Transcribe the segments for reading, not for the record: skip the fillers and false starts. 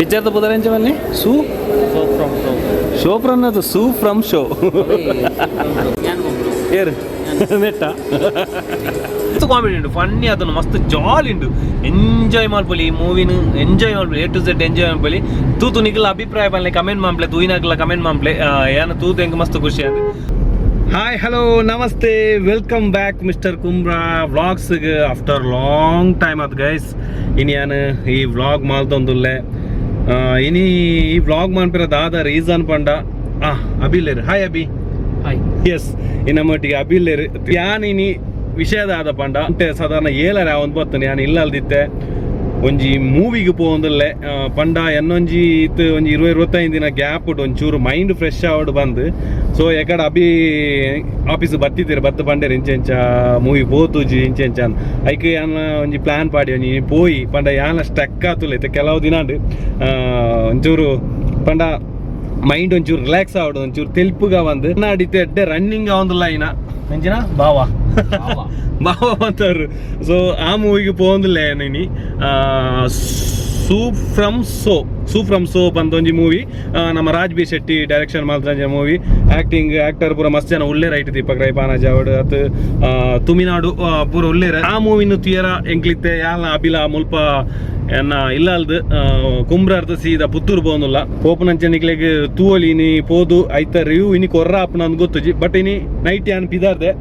ಪಿಕ್ಚರ್ದ ಪುದರ್ ಎಂಚ ಸೂ ಶೋ ಫ್ರಮ್ ಅದು ಸೂ ಫ್ರಮ್ ಶೋ ಏರ್ ನೆಟ್ಟ ಮಸ್ತ್ ಕಾಮಿಡಿ ಉಂಡು, ಫನ್ನಿ, ಅದನ್ನು ಮಸ್ತ್ ಜಾಲಿ ಉಂಡು. ಎಂಜಾಯ್ ಮಲ್ಪೊಲಿ ಈ ಮೂವಿನ, ಎಂಜಾಯ್ ಮಲ್ಪೊಲಿ, ಎ ಟು ಝೆಡ್ ಎಂಜಾಯ್ ಮಲ್ಪೊಲಿ. ತೂತು ನಿಗಲ ಅಭಿಪ್ರಾಯ ಪನ್ಲೆ, ಕಮೆಂಟ್ ಮಾಂಪ್ಲೆ, ತೂಯಿನಾಗ್ಲ ಕಮೆಂಟ್ ಮಾಂಪ್ಲೆ. ಏನ ತೂತು ಎಂಕ್ ಮಸ್ತ್ ಖುಷಿ ಆದ್. Hi, hello, namaste, welcome back mister Kumbra vlogs. After long time ಆತ್ ಗೈಸ್, ಇನಿ ಯಾನ್ ಈ ವ್ಲಾಗ್ ಮಾಲ್ತೊಂದುಲ್ಲೆ. ಇನಿ ಈ ವ್ಲಾಗ್ ಮಾನ್ಪಿರ ದಾದ ರೀಸನ್ ಪಂಡ, ಅಭಿಲೇರ್. ಹಾಯ್ ಅಭಿ. ಹಾಯ್. ಎಸ್, ನಮ್ಮೊಟ್ಟಿಗೆ ಅಭಿಲೇರ್. ಯಾನ್ ಇನಿ ವಿಷಯದ ಆದ ಪಂಡ, ಅಂತೆ ಸಾಧಾರಣ ಏಲರ ಒಂದು ಬತ್ತನೆ ಯಾನ್ ಇಲ್ಲಲ್ದಿತ್ತೆ, ಒಂಜಿ ಮೂವಿಗೆ ಪೋವೊಂದುಲ್ಲೆ. ಪಂಡ ಎನ್ನೊಂಜಿ ಇತ್ತು ಒಂಜಿ 20 25 ದಿನ ಗ್ಯಾಪ್ ಉಂಟು, ಒಂಚೂರು ಮೈಂಡ್ ಫ್ರೆಶ್ ಆವಡ್ ಬಂದು. ಸೊ ಎಕಡ ಅಭಿ ಆಫೀಸ್ ಬತ್ತಿದ್ದೀರ, ಬತ್ತು ಪಂಡೇರ್ ಇಂಚ ಇಂಚ ಮೂವಿ ಪೋತುಜಿ ಇಂಚ ಇಂಚ. ಐಕ್ ಯಾನ್ ಒಂಜಿ ಪ್ಲಾನ್ ಪಾಡಿ ಒಂಜಿ ಪೋಯಿ. ಪಂಡ ಯಾನ ಸ್ಟಕ್ ಆತುಲ್ಲ ಇತ್ತೆ ಕೆಲವು ದಿನ ಉಂಡು. ಒಂಚೂರು ಪಂಡ ಮೈಂಡ್ ಒಂಚೂರು ರಿಲ್ಯಾಕ್ಸ್ ಆವಡು, ಒಂಚೂರು ತೆಲ್ಪುಗ ಬಂದು ನಾಡಿತ್ತೆ ಎಡ್ಡೆ ರನ್ನಿಂಗ್ ಆವೊಂದುಲ್ಲ. ಇನ ಎಂಚಿನ ಬಾವಾ ಬಾವ ಅಂತಾರು. ಸೊ ಆ ಮೂವಿಗೆ ಪೋಂದಿಲ್ಲ ಇನಿ. ಸೂ ಫ್ರಮ್ ಸೋ, ಸೂ ಫ್ರಮ್ ಸೋ ಪಂತ ಒಂಜಿ ಮೂವಿ, ನಮ್ಮ ರಾಜ್ ಬಿ ಶೆಟ್ಟಿ ಡೈರೆಕ್ಷನ್ ಮಲ್ತಂಜ ಮೂವಿ. ಆಕ್ಟಿಂಗ್ ಆಕ್ಟರ್ ಪೂರ ಮಸ್ತ್ ಜನ ಉಲ್ಲೇರ್ ಐಟ್, ದೀಪಕ್ ರೈ ಪಾನಾಜಿ ಅವಡು ಅತ್ ತುಮಿನಾಡು ಪೂರ ಉಲ್ಲೇರ್. ಆ ಮೂವಿನ ತುಯರ ಎಂಕ್ಲಿತ್ತೆ ಯಾಲ್ನ ಅಬಿಲ ಮುಲ್ಪ ಎನ್ನ ಇಲ್ಲಲ್ದು ಕುಂಬ್ರಾರ್ದ ಸೀದಾ ಪುತ್ತೂರು ಪೋಂದುಲ್ಲ. ಪೋಪುನಂಚ ನಿಕ್ಲೆಗ್ ತೂವೊಲಿ. ಇನಿ ಪೋದು ಐತ ರಿವ್ಯೂ ಇನಿ ಕೊರ್ರ ಆಪುನ ಅಂದ್ ಗೊತ್ತುಜಿ. ಬಟ್ ಇನಿ ನೈಟ್ ಯಾನ್ ಪಿದಾರ್ದೆ.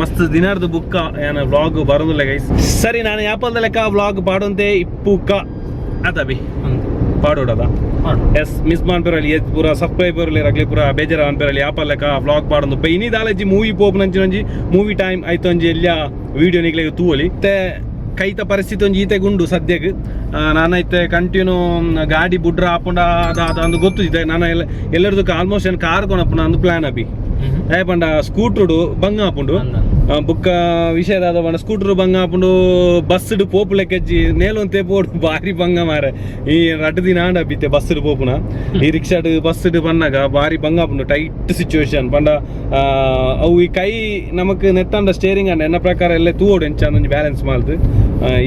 ಮಸ್ತ್ ದಿನಾರ್ದು ಬುಕ್ಕ ಯಾನ್ ವ್ಲಾಗ್ ಬರೋದಿಲ್ಲ ಗೈಸ್. ಸರಿ, ನಾನು ಯಾಪಲ್ದ ಲೆಕ್ಕ ವ್ಲಾಗ್ ಪಾಡೊಂತೆ ಇಪ್ಪುಕ ಅದ ಬಿ ಪಾಡೋಡದ. ಎಸ್, ಮಿಸ್ ಮಾನ್ಪೆರಲ್ಲಿ ಪೂರ ಸಬ್ಸ್ಕ್ರೈಬರ್ ಅಗ್ಲಿ ಪೂರ ಬೇಜಾರ ಅನ್ಪೆರಲ್ಲಿ. ಯಾಪಲ್ ಲೆಕ್ಕ ವ್ಲಾಗ್ ಪಾಡೊಂದು ಇನಿ ದಾಲಜಿ ಮೂವಿ ಪೋಪುನಂಚಿನ ಒಂಜಿ ಮೂವಿ ಟೈಮ್ ಆಯ್ತು, ಒಂಜಿ ಎಲ್ಲ ವಿಡಿಯೋ ನಿಕ್ಲೆಗ್ ತೂವೊಲಿ. ಮತ್ತೆ ಕೈತ ಪರಿಸ್ಥಿತಿ ಒಂಜಿ ಈತೆ ಗುಂಡು ಸದ್ಯಗ್. ನಾನೈತೆ ಕಂಟಿನ್ಯೂ ಗಾಡಿ ಬುಡ್ರ ಆಪುಂಡ ಅದ ಅದ ಅಂದು ಗೊತ್ತಿದೆ. ನಾನು ಎಲ್ಲ ಎಲ್ಲರದಕ್ಕೆ ಆಲ್ಮೋಸ್ಟ್ ಏನು ಕಾರ್ ಕೊನಪ್ಪುನ ಅಂದು ಪ್ಲಾನ್ ಅಬಿ. ಏ ಪಂಡ ಸ್ಕೂಟ್ರುಡು ಬಂಗ ಆಪುಂಡು. ಬುಕ್ಕ ವಿಷಯದಾದ ಪಂಡ ಸ್ಕೂಟರ್ ಬಂಗ ಆಪುಂಡು, ಬಸ್ ಪೋಪು ಲೆಕ್ಕಜ್ಜಿ ನೇಲೊಂತೆ ಪೋಡು, ಬಾರಿ ಬಂಗ ಮಾರೆ. ಈ ರಡ್ಡು ದಿನ ಆಂಡ ಬಿತ್ತೆ ಬಸ್ ಪೋಪುನ. ಈ ರಿಕ್ಷಾಡ್ ಬಸ್ ಪನ್ನಾಗ ಬಾರಿ ಬಂಗ ಆಪುಂಡು, ಟೈಟ್ ಸಿಚುವೇಶನ್. ಪಂಡ ಅವು ಈ ಕೈ ನಮಕ್ ನೆತ್ತಂಡ ಸ್ಟೇರಿಂಗ್ ಅಂಡ ಎನ್ನ ಪ್ರಕಾರ ಎಲ್ಲ ತೂವೋಡು ಎಂಚ ಒಂಜಿ ಬ್ಯಾಲೆನ್ಸ್ ಮಾಲ್ದು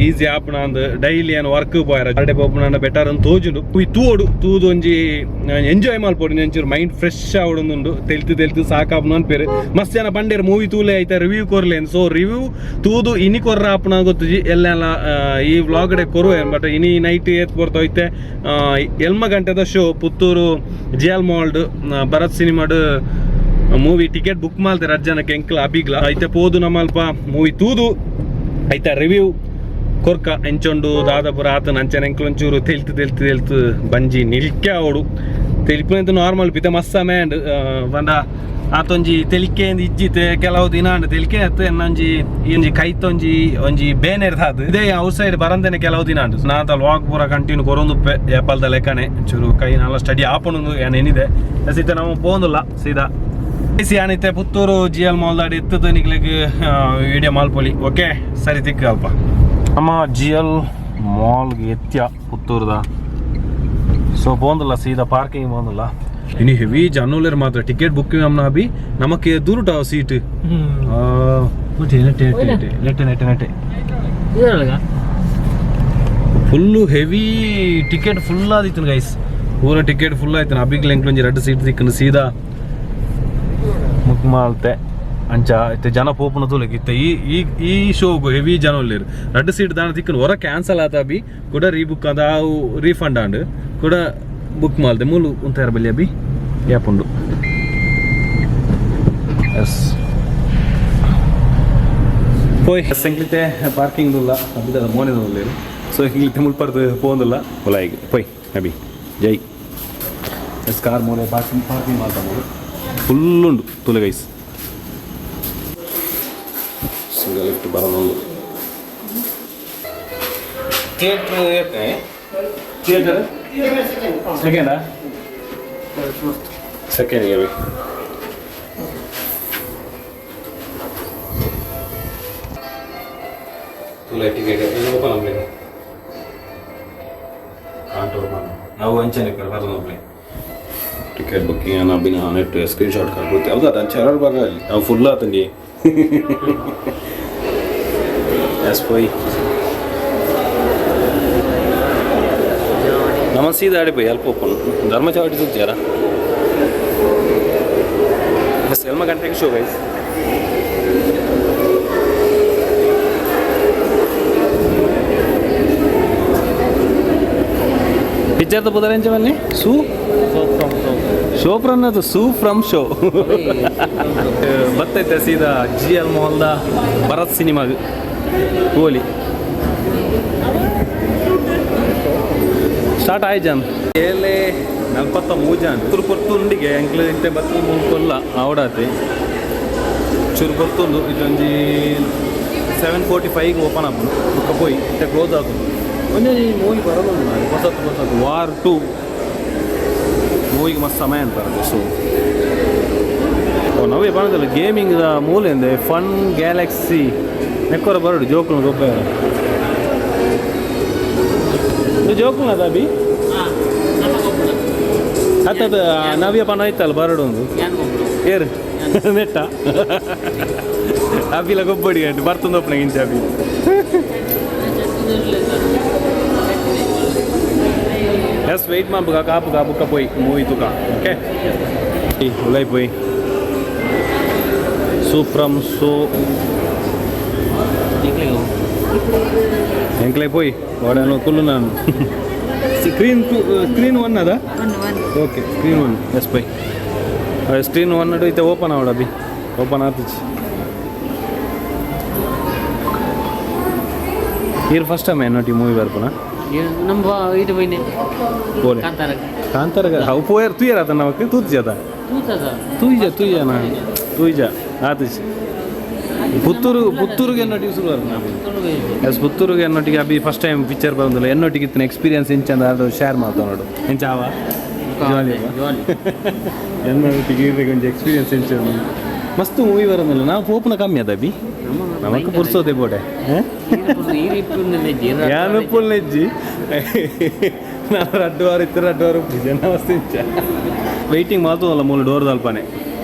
ಈಸಿ ಆಪುನ ಅಂದ್. ಡೈಲಿ ಏನು ವರ್ಕ್ ಪೋಯರ ಅಡೆ ಪೋಪುನ ಬೆಟರ್ ಅಂತ ತೋಜುಂಡು. ಈ ತೂವೋಡು, ತೂದು ಒಂಜಿ ಎಂಜಾಯ್ ಮಲ್ಪೊಡು, ಒಂಚೂರು ಮೈಂಡ್ ಫ್ರೆಶ್ ಆವಡೊಂದುಂಡು. ತೆಲ್ತು ತೆಲ್ತು ಸಾಕಾಪುನ ಅನ್ಪೇರು. ಮಸ್ತ್ ಜನ ಪಂಡೇರು ಮೂವಿ ತೂಲೆ, ಐತ ರಿವ್ಯೂ ಕೊರ್ಲೆ. ಸೊ ರಿವ್ಯೂ ತೂದು ಇನಿ ಕೊರ್ರ ಆಪುನ ಗೊತ್ತುಜಿ. ಎಲ್ಲ ಈ ವ್ಲಾಗ್ ಡೆ ಕೊರುವೆ. ಬಟ್ ಇನಿ ನೈಟ್ ಏತ್ ಐತೆ ಎಲ್ಮ ಗಂಟೆದ ಶೋ ಪುತ್ತೂರು ಜಿ ಎಲ್ ಮಾಲ್ಡ್ ಭರತ್ ಸಿನಿಮಾಡ್ ಮೂವಿ ಟಿಕೆಟ್ ಬುಕ್ ಮಾಲ್ತೆ ರಡ್ ಜನಕ್ಕೆ, ಎಂಕ್ಲ ಅಬಿಗ್ಲ. ಐತೆ ಪೋದು ನಮ್ಮಲ್ಪ ಮೂವಿ ತೂದು ಐತ ರಿವ್ಯೂ ಕೊರ್ಕ, ಎಂಚೊಂಡು ದಾದಾಪುರ ಆತನ ಅಂಚನೆ. ಎಂಕ್ಲ ಒಂಚೂರು ತೆಲ್ತು ತೆಲ್ತು ತೆಲ್ತು ಬಂಜಿ ನಿಲ್ಕೆ ಅವಡು. ತೆಲಿಪುನಂತ ನಾರ್ಮಲ್ ಪಿತ ಮಸ್ತ್ ಸಮಯ ಪಂಡ ಆತೊಂಜಿ ತೆಲಿಕೆ ಇಜ್ಜಿತೆ ಕೆಲವು ದಿನ ಅಂಡ್ ತೆಲಿಕೆ ಅತ್ತು ಎನ್ನೊಂಜಿ ಈ ಒಂಜಿ ಕೈತೊಂಜಿ ಒಂಜಿ ಬೇನೆರ್ದಾದ್ ಇದೇ ಔಟ್ ಸೈಡ್ ಬರಂದೇನೆ ಕೆಲವು ದಿನ ಅಂಡು. ನಾತ ವಾಕ್ ಪೂರ ಕಂಟಿನ್ಯೂ ಕೊರೊಂದುಪ್ಪೆ ಏಪಲ್ದ ಲೆಕ್ಕನೆ. ಚೂರು ಕೈ ನಾಲ ಸ್ಟಡಿ ಆಪಣು ಏನ್ ಏನಿದೆ ಸೀತ ನಾವು ಪೋಂದುಲ್ಲ ಸೀದಾ ಯಾನಿತ್ತೆ ಪುತ್ತೂರು ಜಿ ಎಲ್ ಮಾಲ್ದಾಡಿ ಎತ್ತದ ನಿಕ್ಲೆಗ್ ವಿಡಿಯೋ ಮಾಲ್ಪೊಲಿ. ಓಕೆ, ಸರಿ, ತಿಕ್ಕ ಅಲ್ಪ. ನಮ್ಮ ಜಿ ಎಲ್ ಮಾಲ್ಗೆ ಎತ್ಯ ಪುತ್ತೂರ್ದ. ಸೊ ಪೋಂದುಲ್ಲ, ಸೀದಾ ಪಾರ್ಕಿಂಗ್ ಪೋಂದುಲ್ಲ. ಇನಿ ಹೆವಿ ಜನೋಲೇರ್ ಮಾತ್ರ. ಟಿಕೆಟ್ ಬುಕ್ಕಿಂಗ್ ಅಮ್ನ ಅಭಿ, ನಮಕ್ ದೂರುಟ ಸೀಟ್ ನೆಟ್ಟೆ ನೆಟ್ಟೆ ನೆಟ್ಟೆ ನೆಟ್ಟೆ. ಫುಲ್ಲು ಹೆವಿ ಟಿಕೆಟ್ ಫುಲ್ ಆದಿತ್ತು ಗೈಸ್. ಪೂರ ಟಿಕೆಟ್ ಫುಲ್ ಆಯ್ತು. ಅಬಿಗ್ಲ ಎಂಕ್ಲೊಂಜಿ ರಡ್ಡು ಸೀಟ್ ತಿಕ್ಕನು, ಸೀದಾ ಬುಕ್ ಮಾಲ್ತೆ. ಅಂಚ ಇತ್ತೆ ಜನ ಪೋಪುನ ತೂಲೆಕ್ ಇತ್ತೆ ಈ ಈ ಈ ಶೋಗು ಹೆವಿ ಜನ ಉಲ್ಲೇರು. ರಡ್ಡು ಸೀಟ್ ದಾನ ತಿಕ್ಕನು. ಹೊರ ಕ್ಯಾನ್ಸಲ್ ಆತ ಅಭಿ, ಕೂಡ ರೀಬುಕ್ ಅದ ರೀಫಂಡ್ ಆಂಡ್ ಕೂಡ ಬುಕ್ ಮಾಲ್ತೆ. ಮೂಲು ಉಂತಾರ ಬಲ್ಲಿ ಅಭಿ ಗ್ಯಾಪ್ ಉಂಡು. ಎಸ್, ಪೋಯ್. ಎಸ್, ಎಂಕ್ಲಿತೆ ಪಾರ್ಕಿಂಗ್ ಉಲ್ಲ ಅಬಿದ ಮೋನೆದ ಉಲ್ಲೇರು. ಸೊ ಎಂಕ್ಲಿತೆ ಮುಲ್ಪರ್ದು ಪೋಂದುಲ್ಲ ಉಲಾಯಿಗ್. ಪೋಯ್ ಅಭಿ, ಜೈ. ಎಸ್, ಕಾರ್ ಮೋನೆ ಪಾರ್ಕಿಂಗ್ ಪಾರ್ಕಿಂಗ್ ಮಾಲ್ತ. ಮೂಲು ಫುಲ್ ಉಂಡು ತುಲೆ ಗೈಸ್. ಸಿಂಗಲ್ ಲಿಫ್ಟ್ ಬರೋದೊಂದು. ಥಿಯೇಟ್ರ್ ಥಿಯೇಟರ್ ಸೆಕೆಂಡಾ? ಸೆಕೆಂಡ್ ಅಭಿ. ತುಲೆ ಟಿಕೆಟ್ ಇದು ಓಪನ್ ಆಗ್ಲಿ ಕಾಂಟ್ ಓಪನ್. ನಾವು ಅಂಚನೆ ಬರೋದು ಟಿಕೆಟ್ ಬುಕ್ಕಿಂಗ್ ಅನ್ನ ಅಭಿನ ನೆಟ್ ಸ್ಕ್ರೀನ್ ಶಾಟ್ ಕಳ್ಕೊತ್ತೆ. ಹೌದಾ? ಅಂಚೆ ಯಾರು ಬರಲ್ಲ, ನಾವು ಫುಲ್ ಆತಂಡಿ. ಎಸ್, ಪೋಯ್. ನಮ್ಮ ಸೀದಾ ಆಡಿ ಪೋಯಿ ಅಲ್ಪ ಓಪನ್ ಧರ್ಮಚಾವಡಿ ಸುಜ್ಜಾರ. ಬಸ್ ಎಲ್ಮ ಗಂಟೆಗೆ ಶೋ ಗೈಸ್. ಪಿಕ್ಚರ್ದ ಪುದರ್ ಎಂಚ ಬನ್ನಿ? ಸೂ ಶೋ ಅದು ಸೂ ಫ್ರಮ್ ಶೋ ಬತ್ತೈತೆ. ಸೀದಾ ಜಿ ಎಲ್ ಮಾಲ್ದ ಭರತ್ ಸಿನಿಮಾಗ್ ಕೋಲಿ ಸ್ಟಾರ್ಟ್ ಆಯ್ತು ಜನ್ 7:43 ಜನ ತುರು ಪೊರ್ತು ಉಂಡಿಗೆ. ಎಂಕ್ಲು ಇತ್ತೆ ಬತ್ತು ಮೂಲ್ಕೊಲ್ಲ ಆವಡಾತೆ ಚೂರು ಪೊರ್ತುಂಡು. ಇದೊಂಜಿ 7:45 ಓಪನ್ ಆಪುಂಡು. ಬೊಕ್ಕ ಪೋಯಿ ಇತ್ತೆ ಕ್ಲೋಸ್ ಆಪುಂಡು. ಒಂಜೊಂಜಿ ಮೂವಿ ಬರೋದುಂಡು ಮಾರ್ರೆ, ಹೊಸತು ಹೊಸತು. ವಾರ್ 2 ಮೂವಿಗೆ ಮಸ್ತ್ ಸಮಯ ಅಂತಾರೆ. ಸೊ ನವೇ ಪನದಲ್ಲ ಗೇಮಿಂಗ್ ದ ಮೂಲೆ ಅಂದೆ ಫನ್ ಗ್ಯಾಲಕ್ಸಿ ನೆಕ್ಕೊರ ಬರಡು ಜೋಕುಲು ಗೊಬ್ಬ. ಇದು ಜೋಕುಲು ಅದ ಬಿ ಅತ್ತದ ನವ್ಯ ಪನ ಐತಲ್ಲ ಬರಡು ಒಂದು ಏರು ನೆಟ್ಟ ಅಬಿಲ ಗೊಬ್ಬಡಿ ಗಂಟು ಬರ್ತಂದು ಒಪ್ಪನ ಇಂಚ ಅಬಿ. ಎಸ್, ವೆಯ್ಟ್ ಮಾಡ್ಬೇಕು. ಕಾಪು ಕಾಪುಕ್ಕ ಪೋಯ್ ಮೂವಿ ತುಕ. ಓಕೆ, ಉಲೈ ಪೋಯ್ ಸೂ ಫ್ರಮ್ ಸೋ ಎಂಕ್ಲೆ ಪೋಯ್ ವಾಡನು ಕುಲ್ಲು. ನಾನು ಸ್ಕ್ರೀನ್ 2, ಸ್ಕ್ರೀನ್ 1 ಅದ. Okay, screen 1. ಎಸ್ ಪೈ ಸ್ಕ್ರೀನ್ 1 ಇತ್ತೆ ಓಪನ್ ಆವಡ ಬಿ ಓಪನ್ ಆತಿಚಿ. ಈರ್ ಫಸ್ಟ್ ಟೈಮ್ ಎನ್ನೋಟಿ ಮೂವಿ ಬರ್ಪುನ? ನಮ್ಮ ಇದು ಬೈನೆ. ಬೋಲೆ. ಕಾಂತಾರ. ಕಾಂತಾರ ಅವು ಪೋಯರ್ ತೂಯರ್ ಆತ ನಮಕ್ ತೂತಿಜ ತೂತದ. ತೂಯಿಜ ತೂಯಿಜ ನಾ ತೂಯಿಜ ಆತಿಚಿ. ಪುತ್ತೂರು ಪುತ್ತೂರಿಗೆ ಎನ್ನೊಟ್ಟಿಗೆ ಶುರು ಆತು. ಎಸ್, ಪುತ್ತೂರಿಗೆ ಎನ್ನೊಟ್ಟಿಗೆ ಅಭಿ ಫಸ್ಟ್ ಟೈಮ್ ಪಿಕ್ಚರ್ ಬಂದಿಲ್ಲ. ಎನ್ನೊಟ್ಟಿಗೆ ಇತ್ತಿನ ಎಕ್ಸ್ಪೀರಿಯನ್ಸ್ ಎಂಚ ಅಂದ ಅದು ಶೇರ್ ಮಾಡ್ತಾವ ನೋಡು. ಎಂಚ ಆವ? ಜಾಲಿ. ಜಾಲಿ. ಎನ್ನೊಟ್ಟಿಗೆ ಇರ್ಬೇಕು ಒಂಜಿ ಎಕ್ಸ್ಪೀರಿಯನ್ಸ್ ಎಂಚ. ಮಸ್ತ್ ಮೂವಿ ಬರೋದಿಲ್ಲ. ನಾವು ಪೋಪುನ ಕಮ್ಮಿ ಅದ ಅಭಿ. ನಮಕ್ ಪುರ್ಸೋದೆ ಬೋಡೆ. ಯಾನು ಪುಲ್ನೆಜ್ಜಿ. ನಾನು ರಡ್ಡು ವಾರ ಇತ್ತು, 2 ವಾರ ಜನ ಮಸ್ತ್ ಇಂಚ ವೆಯ್ಟಿಂಗ್ ಮಾತಲ್ಲ. ಮೂಲ ಡೋರ್ ದಲ್ಪನೆ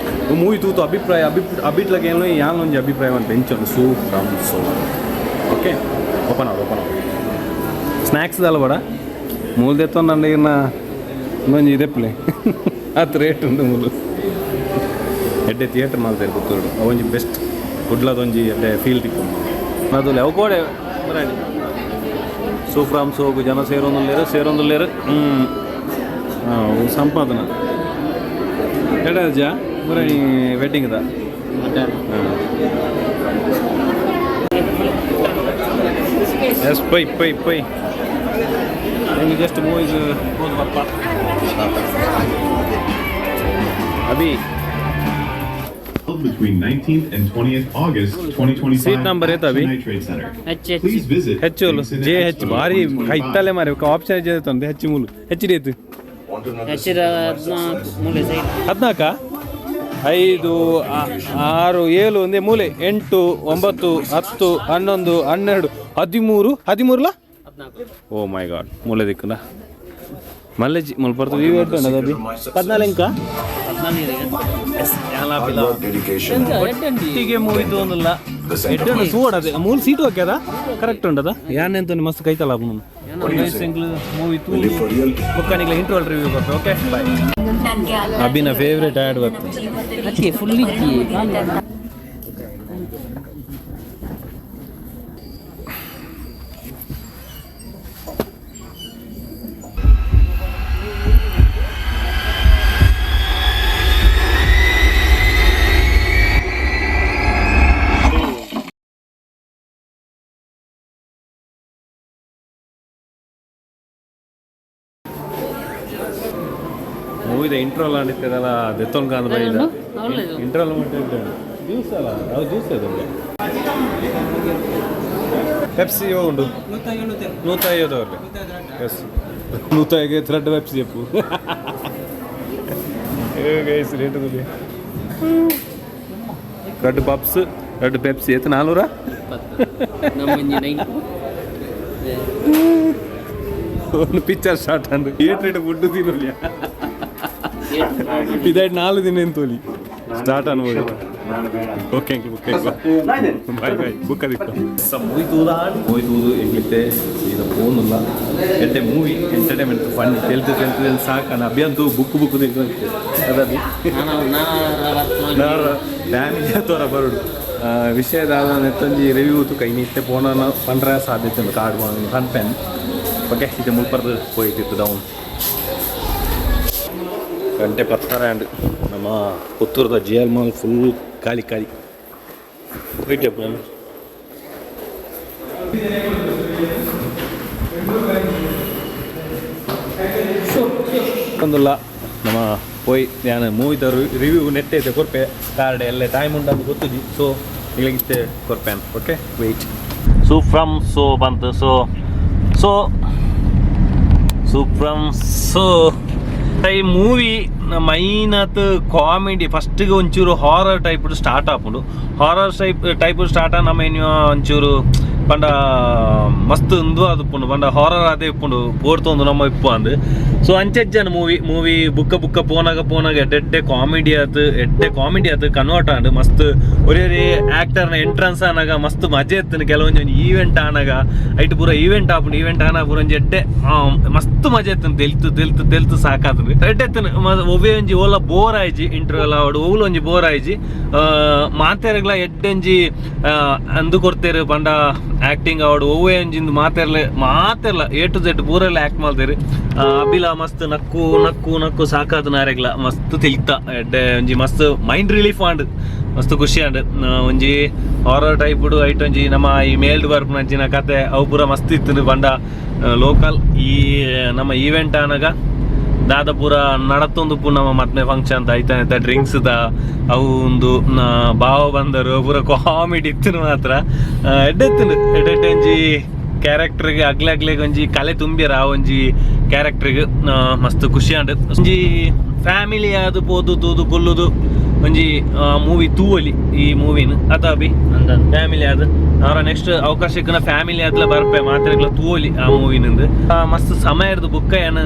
ಮೂವಿ ತೂತು ಅಭಿಪ್ರಾಯ ಅಭಿ ಅಭಿಟ್ಲಕ್ಕೆ ಏನು ಯಾನ್ ಒಂಜಿ ಅಭಿಪ್ರಾಯ ಅಂತ ಎಂಚ ಸೂ ಫ್ರಮ್ ಸೋ. ಓಕೆ, ಓಪನ್ ಆಡು, ಓಪನ್ ಆಡು. ಸ್ನ್ಯಾಕ್ಸ್ ದಲ್ಲ ಬಡ ಮೂಲ ದೆತ್ತೊಂದು ನನ್ನ ಇನ್ನ ಒಂಜಿ ಇದೆಪ್ಪಲೆ ಆತ್ ರೇಟ್ ಉಂಡು. ಮೂಲು ಎಡ್ಡೆ ಥಿಯೇಟರ್ ಮಾಡ್ತಾರೆ ಪುತ್ತೂರು. ಅವೊಂಜಿ ಬೆಸ್ಟ್ ಕುಡ್ಲದೊಂಜಿ ಎಡ್ಡೆ ಫೀಲ್ ತಿಕ್ಕೊಂಡು ಅದು ಅವು ಕೋಡೆ ಬರಾಣಿ. ಸೂಫ್ರಾಮ್ ಸೋಗು ಜನ ಸೇರೊಂದುಲ್ಲೇರು ಸೇರೊಂದುಲ್ಲೇರು. ಹ್ಞೂ ಹಾಂ ಸಂಪಾದನ ಎಡಜ ಬರಾಣಿ wedding the. S pi pi pi ನಿಮಗೆ ಜಸ್ಟ್ ಮೂವೀಸ್ ಹೋದ್ ಬಪ್ಪ Abhi. Held between 19th and 20th August 2025 Seat number at ಏತ Abhi? Chennai Trade Center. H H. Please visit ಹೆಚ್ಚು Big Cine J H Expo ಭಾರಿ 2025. ಇತ್ತಲ್ಲೇ ಮಾರಿ ಆಪ್ಷನ್ ಹೆಚ್ಚು ಹೆಚ್ಚು ಮೂಲು ಹೆಚ್ಚು ರೇತು. ಹಚ್ಚಿರ 14 ಮೂಲೆ ಸೈಡ್. 14, 5, 6, 7, ಒಂದೇ ಮೂಲೆ, 8, 9, 10, 11, 12, 13, 13ಲ. 14. ಓ ಮೈ ಗಾಡ್, ಮೂಲೆ ದಿಕ್ಕುನ ಮಲ್ಲೆಜಿ ಮುಲ್ಪ ಬರ್ತದೆ. ಇವು ಎಡ್ಡು ಅಭಿ 14 ಎಂಕ. 14. ಒಟ್ಟಿಗೆ ಮೂವಿ ತೋಂದಿಲ್ಲ. ಎಡ್ಡು ಸೂಡದೆ ಮೂಲ ಸೀಟ್ ಹೋಗ್ಯದ ಕರೆಕ್ಟ್ ಉಂಟದ ಯಾನ್ ಎಂತ ಮಸ್ತ್ ಕೈತಲ್ಲ ಮೂವಿ ತೂ ಬುಕ್ಕನಿಗೆ ಇಂಟರ್ವಲ್ ರಿವ್ಯೂ ಬರ್ತದೆ. Okay, bye. ಅಭಿನ ಫೇವ್ರೇಟ್ ಆ್ಯಡ್ ಬರ್ತದೆ. ಅದಕ್ಕೆ ಫುಲ್ ಇಕ್ಕಿ. ಮೂವಿದ ಇಂಟ್ರೋಲ್ ಅಂದಿತ್ತದಲ್ಲ ದೆತ್ತೊಂದು ಕಾಂದ ಬೈದ. ಇಂಟ್ರೋಲ್ ಜ್ಯೂಸ್ ಅಲ್ಲ ಅದು, ಜ್ಯೂಸ್ ಅದು. ಪೆಪ್ಸಿ ಉಂಡು 150 ಅವ್ರಿಗೆ. ಎಸ್, 150 ರೆಡ್ ಪೆಪ್ಸಿ చెప్పು. ಗೈಸ್, ರೇಟ್ ఉంది. ರೆಡ್ ಪಪ್ಸ್, ರೆಡ್ ಪೆಪ್ಸಿ ಎತ್ತು 400. ನಮ್ಮ ನೈನ್. ಒಂದು ಪಿಕ್ಚರ್ ಸ್ಟಾರ್ಟ್ ಅಂದ್ರೆ ಏಟ್ ರೇಟ್ ಫುಡ್ ತಿನ್ನೋಲಿಯ ಇದಾಯ್ತು. 4 ದಿನ ಎಂತೋಲಿ ಸ್ಟಾರ್ಟ್ ಅನ್ಬೋದು. Okay okay, bye bye. Book ಅದಿತ್ತು ಮೂವಿ ತೂದ, ಮೂವಿ ತೂದು ಎಂಗ್ಲಿತ್ತೆ ಸೀದಾ ಫೋನುಲ್ಲ. ಎಡ್ಡೆ ಮೂವಿ, ಎಂಟರ್ಟೈನ್ಮೆಂಟ್, ಫನ್. ತೆಲ್ತು ತೆಲ್ತು ತೆಲ್ತು ಸಾಕನ. ಅಭಿಯಂತೂ ಬುಕ್ ಬುಕ್ ಅದಬಿ. ನಾನು ಫ್ಯಾಮಿಲಿ ತೋರ ಬರುಡು. ವಿಷಯದ ನೆತ್ತೊಂಜಿ ರಿವ್ಯೂ ತುಕ ಇನಿ ಇತ್ತೆ ಪೋನ ಪಂಡ್ರ ಸಾಧ್ಯತೆ ಉಂಟು. ಕಾರ್ಡ್ ಪನ್ಪೆನ್. ಓಕೆ, ಇದು ಮುಲ್ಪರ್ದು ಪೋಯಿತಿತ್ತು ಡೌನ್. ಗಂಟೆ 10:30 ಆಂಡ್. ನಮ್ಮ ಪುತ್ತೂರದ ಜಿ ಎಲ್ ಮಾಲ್ ಫುಲ್ ಖಾಲಿ ಖಾಲಿ. ಹೋಯ್ತು ಒಂದುಲ್ಲ. ನಮ್ಮ ಪೋಯ್ ಯಾನ್ ಮೂವಿದ ರಿವ್ಯೂ ನೆಟ್ಟೈತೆ ಕೊರ್ಪೆ. ಕಾರ್ಡ್ ಎಲ್ಲ ಟೈಮ್ ಉಂಟು ಗೊತ್ತುಜಿ, ಸೊ ಇತ್ತೆ ಕೊರ್ಪೆನ್. Okay, weight. ಸೂಪ್ರಮ್ ಸೋ ಬಂತು. ಸೊ ಸೊ ಸೂಪ್ರಮ್ ಸೊ ಈ ಮೂವಿ ಮೈನ್ ಆತ್ ಕಾಮಿಡಿ. ಫಸ್ಟ್ಗೆ ಒಂಚೂರು ಹಾರರ್ ಟೈಪ್ ಸ್ಟಾರ್ಟ್ ಆಪುಂಡು. ಹಾರರ್ ಟೈಪ್ ಟೈಪ್ ಸ್ಟಾರ್ಟ್ ನಮ್ಮ ಏನು ಒಂಚೂರು ಪಂಡ ಮಸ್ತ್ ಉಂದು ಆದುಪ್ಪುಂಡು. ಪಂಡ ಹಾರರ್ ಅದೇ ಇಪ್ಪುಂಡು, ಪೋರ್ತೊಂದು ನಮ್ಮ ಇಪ್ಪು ಅಂದ್. ಸೊ ಅಂಚೆಜ್ಜನ ಮೂವಿ ಮೂವಿ ಬುಕ್ಕ ಬುಕ್ಕ ಪೋನಾಗ ಪೋನಾಗ ಎಡ್ಡೆ ಕಾಮಿಡಿ ಆತು, ಎಡ್ಡೆ ಕಾಮಿಡಿ ಆತು ಕನ್ವರ್ಟ್ ಆಂಡ್. ಮಸ್ತ್ ಒರೇ ಒರೇ ಆಕ್ಟರ್ನ ಎಂಟ್ರೆನ್ಸ್ ಆನಾಗ ಮಸ್ತ್ ಮಜಾ ಇತ್ತು. ಕೆಲವೊಂಜಿ ಒಂಜಿ ಈವೆಂಟ್ ಆನಾಗ ಐಟ್ ಪೂರ ಈವೆಂಟ್ ಆಪುಂಡು. ಈವೆಂಟ್ ಆನ ಪೂರ ಒಂಜಿ ಎಡ್ಡೆ ಮಸ್ತ್ ಮಜಾ ಇತ್ತು. ತೆಲ್ತು ತೆಲ್ತು ತೆಲ್ತು ಸಾಕಾತುಂಡು. ಎಡ್ಡೆ ಇತ್ತು. ಒವ್ವೇ ಒಂಜಿ ಓಲ ಬೋರ್ ಆಯ್ಜಿ. ಇಂಟರ್ವಲ್ ಆವಡು ಓಲ ಒಂಜಿ ಬೋರ್ ಆಯ್ಜಿ. ಮಾತೆರ್ಗ್ಲ ಎಡ್ಡೆಂಜಿ ಅಂದು ಕೊಡ್ತೇರು. ಪಂಡ ಆಕ್ಟಿಂಗ್ ಆವಡು ಒವ್ವೇ ಒಂಜಿಂದು ಮಾತೆರ್ಲೆ ಮಾತೆರ್ಲ ಎ ಟು ಜೆಡ್ ಪೂರೆಲ್ಲ ಆಕ್ಟ್ ಮಾಡ್ತೇರು. ಅಬಿಲ ಮಸ್ತ್ ನಕ್ಕು ನಕ್ಕು ನಕ್ಕು ಸಾಕಾದ. ನಾರೆಗ್ಲ ಮಸ್ತ್ ತಿಲ್ತ. ಎಡ್ಡೆ ಒಂಜಿ ಮಸ್ತ್ ಮೈಂಡ್ ರಿಲೀಫ್ ಆಂಡ್, ಮಸ್ತ್ ಖುಷಿ ಆಂಡ್. ಒಂಜಿ ಹಾರರ್ ಟೈಪ್ ಐಟ್ ಒಂಜಿ ನಮ್ಮ ಈ ಮೇಲ್ಡ್ ಬರ್ಪುನಂಚಿನ ಕತೆ ಅವು ಪೂರ ಮಸ್ತ್ ಇತ್ತು. ಪಂಡ ಲೋಕಲ್ ಈ ನಮ್ಮ ಈವೆಂಟ್ ಆನಗ ದಾದ ಪೂರ ನಡತೊಂದು ಪೂ ನಮ್ಮ ಮದ್ಮೆ ಫಂಕ್ಷನ್ ಅಂತ ಐತಾನೆ ಡ್ರಿಂಕ್ಸ್ the ಅವು ಒಂದು ಭಾವ ಬಂದರು ಪೂರ ಕಾಮಿಡಿ ಇತ್ತು ಮಾತ್ರ. ಎಡ್ಡೆ ಇತ್ತು. ಎಡ್ಡೆ ಒಂಜಿ ಕ್ಯಾರೆಕ್ಟರ್ಗೆ ಅಗ್ಲೆ ಅಗ್ಲೆಗ್ ಒಂಜಿ ಕಲೆ ತುಂಬಿರ. ಆ ಒಂಜಿ ಕ್ಯಾರೆಕ್ಟರ್ಗೆ ಮಸ್ತ್ ಖುಷಿ ಆಂಡ್. ಒಂಜಿ ಫ್ಯಾಮಿಲಿ ಅದು ಪೋದು ತೂದು ಕುಲ್ಲುದು ಒಂಜಿ ಮೂವಿ ತೂವಲಿ ಈ ಮೂವಿನ ಅತ ಅಭಿ? ಫ್ಯಾಮಿಲಿ ಅದು ಅವರ ನೆಕ್ಸ್ಟ್ ಅವಕಾಶಕ್ಕೆ ಫ್ಯಾಮಿಲಿ ಆದ್ಲ ಬರ್ಪೆ. ಮಾತ್ರೆಗ್ಲ ತೂವಲಿ ಆ ಮೂವಿನಿಂದ. ಮಸ್ತ್ ಸಮಯ ಇರ್ದು ಬುಕ್ಕ ಏನು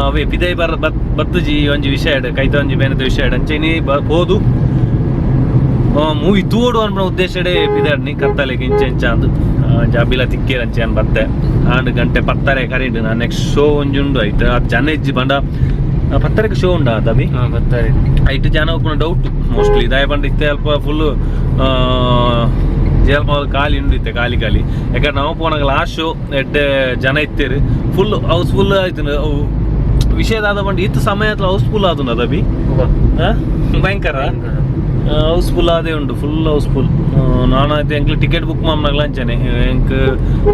ಅವೇ ಪಿದೈ ಬರ್ ಬತ್ತುಜಿ. ಒಂಜಿ ವಿಷಯ ಇಡು ಕೈತ ಒಂಜಿ ಬೇನದ ವಿಷಯ ಇಡು ಅಂಚೆನಿ ಪೋದು ಮೂವಿ ತೂಡು ಅನ್ಪುನ ಉದ್ದೇಶಡೆ ಪಿದಾಡ್ನಿ. ಕತ್ತಲೆಗೆ ಇಂಚ ಇಂಚ ಅಂದು ಜಾಬಿಲ ತಿಕ್ಕೇರ್ ಅಂಚೆ ಅನ್ ಬತ್ತೆ. ಆಂಡ್ ಗಂಟೆ 10:30 ಕರೀಂಡು. ನಾನು ನೆಕ್ಸ್ಟ್ ಶೋ ಒಂಜಿ ಉಂಡು ಆಯ್ತು. ಅದು ಜನ ಇಜ್ಜಿ. ಬಂಡ 10:30ಕ್ಕೆ ಶೋ ಉಂಡಾ ಅಭಿ? ಹಾ, ಬರ್ತಾರೆ. ಐಟ್ ಜನ ಉಪ್ಪುನ ಡೌಟ್ ಮೋಸ್ಟ್ಲಿ. ದಾಯ ಪಂಡ ಇತ್ತೆ ಅಲ್ಪ ಫುಲ್ ಜೇಲ್ ಮಾಲ್ ಖಾಲಿ ಉಂಡು ಇತ್ತೆ, ಖಾಲಿ ಖಾಲಿ. ಯಾಕಂದ್ರೆ ನಾವು ಪೋನಾಗ ಲಾಸ್ಟ್ ಶೋ ಎಡ್ಡೆ ಜನ ಇತ್ತೇರು. ಫುಲ್ ಹೌಸ್ಫುಲ್ ಆಯ್ತು. ವಿಷಯದಾದ ಪಂಡ ಇತ್ತು ಸಮಯ ಹೌಸ್ಫುಲ್ ಆದುಂಡು ಅದ ಬಿ ಭಯಂಕರ ಹೌಸ್ಫುಲ್ ಅದೇ ಉಂಡು, ಫುಲ್ ಹೌಸ್ಫುಲ್. ನಾನು ಆಯ್ತು ಎಂಕ್ಲ ಟಿಕೆಟ್ ಬುಕ್ ಮಾಮ್ನಾಗ್ಲ ಅಂಚನೆ ಎಂಕ್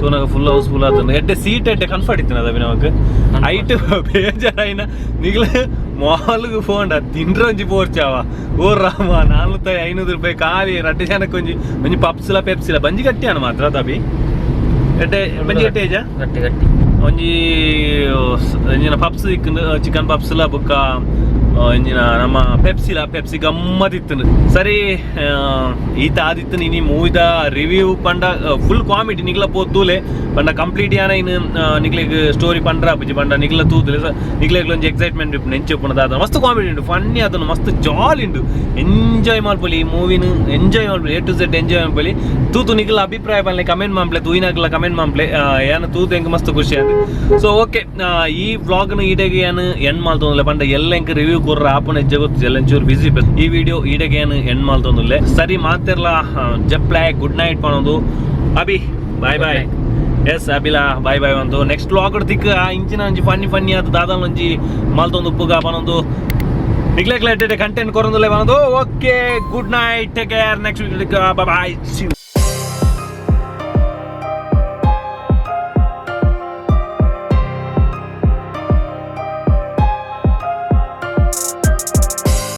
ತೂನಾಗ ಫುಲ್ ಹೌಸ್ಫುಲ್ ಆತುಂಡು. ಎಡ್ಡೆ ಸೀಟ್, ಎಡ್ಡೆ ಕಂಫರ್ಟ್ ಇತ್ತು ಅದ ನಮಕ್. ಐಟ್ ಬೇಜಾರಾಯಿನ ನಿಗ್ಲ ಮಾಲ್ಗೆ ಫೋಂಡ ತಿಂಡ್ರ ಒಂಜಿ ಪೋರ್ಚಾವ. ಓ ರಾಮ, 400 500 ರೂಪಾಯಿ ಖಾಲಿ. ರಡ್ಡು ಜನಕ್ಕೆ ಒಂಜಿ ಒಂಜಿ ಪಪ್ಸ್ಲ ಪೆಪ್ಸಿಲ ಬಂಜಿ ಗಟ್ಟಿಯಾನ ಮಾತ್ರ ತಬಿ. ಎಡ್ಡೆ ಬಂಜಿ ಗಟ್ಟಿ ಏಜಾ? ಗಟ್ಟಿ ಗಟ್ಟಿ. ಒಂಜಿ ಒಂಜಿನ ಪಪ್ಸ್ ಇಕ್ಕಂದು, ಚಿಕನ್ ಪಪ್ಸ್ಲ ಬೊಕ್ಕ ಒಂಜಿನ ನಮ್ಮ ಪೆಪ್ಸಿಲ ಪೆಪ್ಸಿ ಗಮ್ಮತ್ತಿತ್ತು. ಸರಿ, ಈತ ಆದಿತ್ತು ಇನಿ ಮೂವಿದ ರಿವ್ಯೂ. ಪಂಡ ಫುಲ್ ಕಾಮಿಡಿ. ನಿಗ್ಲ ಪೋತೂಲೆ. ಪಂಡ ಕಂಪ್ಲೀಟ್ ಯಾನ ಇನ್ನು ನಿಗ್ಲೆಗ್ ಸ್ಟೋರಿ ಪಂಡ್ರ ಪುಜಿ. ಪಂಡ ನಿಗ್ಲ ತೂದುಲೆ ನಿಗ್ಲೆಗ್ ಒಂಜಿ ಎಕ್ಸೈಟ್ಮೆಂಟ್ ಇಪ್ಪು ನೆಂಚು ಉಪ್ಪುನ ದಾದ. ಮಸ್ತ್ ಕಾಮಿಡಿ ಉಂಡು, ಫನ್ನಿ ಅದನ್ನು ಮಸ್ತ್ ಜಾಲಿ ಉಂಡು. ಎಂಜಾಯ್ ಮಲ್ಪೊಲಿ ಈ ಮೂವಿನ, ಎಂಜಾಯ್ ಮಲ್ಪೊಲಿ. ಎ ಟು ಝೆಡ್ ಎಂಜಾಯ್ ಮಲ್ಪೊಲಿ. ತೂತು ನಿಗ್ಲ ಅಭಿಪ್ರಾಯ ಪನ್ಲೆ, ಕಮೆಂಟ್ ಮಾಂಪ್ಲೆ. ತೂಯಿನಾಗ್ಲ ಕಮೆಂಟ್ ಮಾಂಪ್ಲೆ. ಏನ ತೂತು ಎಂಕ್ ಮಸ್ತ್ ಖುಷಿ ಆಂಡ್. ಸೊ ಓಕೆ, ಈ ವ್ಲಾಗ್ನ ಈಡೆಗೆ ಏನು ಎಂಡ್ ಮಾಲ್ತೊಂದುಲ್ಲೆ. ಪಂಡ ಎಲ್ಲ ಎಂಕ್ ರಿವ್ಯೂ ಕೊರ್ರ ಆಪುನ ಹೆಜ್ಜೆ ಗೊತ್ತು, ಎಲ್ಲ ಒಂಚೂರು ಬಿಸಿ. ಈ ವಿಡಿಯೋ ಈಡೆಗೆ ಏನು ಎಂಡ್ ಮಾಲ್ತೊಂದುಲ್ಲೆ. ಸರಿ, ಮಾತಿರ್ಲ ಜಪ್ಲೆ ಗುಡ್ ನೈಟ್ ಪಣೋದು. Abhi, bye bye. ಎಸ್, ಅಬಿಲಾ ಬಾಯ್ ಬಾಯ್. ಒಂದು ನೆಕ್ಸ್ಟ್ ವ್ಲಾಗ್ ತಿಕ್ ಆ ಇಂಚಿನ ಒಂಜಿ ಫನ್ನಿ ಫನ್ನಿ ಆದ ದಾದ ಒಂಜಿ ಮಾಲ್ತೊಂದು ಉಪ್ಪುಗ ಪನೊಂದು ನಿಗ್ಲೆಕ್ಲ ಕಂಟೆಂಟ್ ಕೊರೊಂದುಲ್ಲೆ ಪನೊಂದು. Okay, good night, take care. Next bye.